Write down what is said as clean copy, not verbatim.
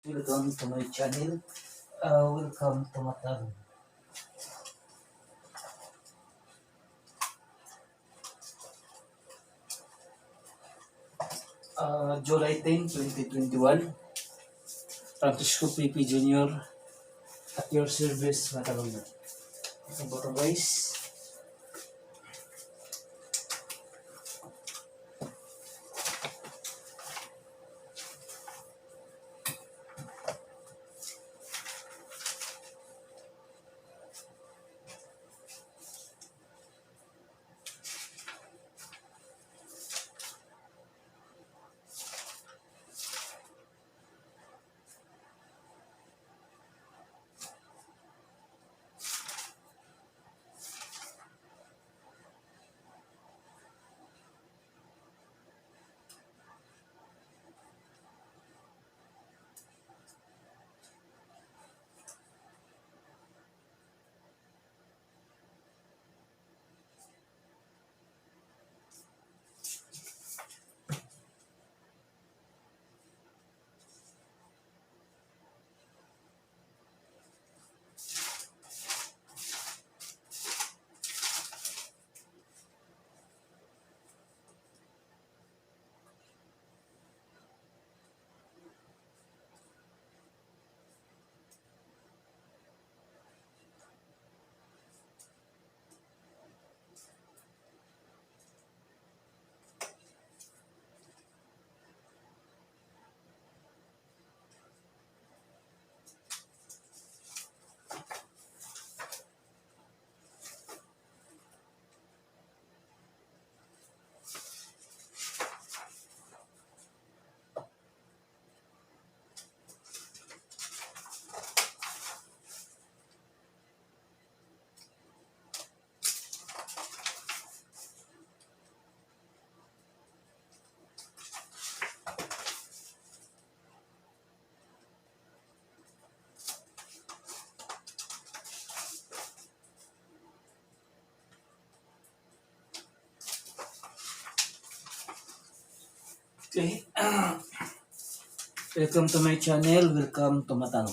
Welcome to my channel. Welcome to Matang. July 10, 2021. Francisco P.P. Jr. at your service, Matalong. Ito ba ito, guys? Okay. Welcome to my channel. Welcome to Matang.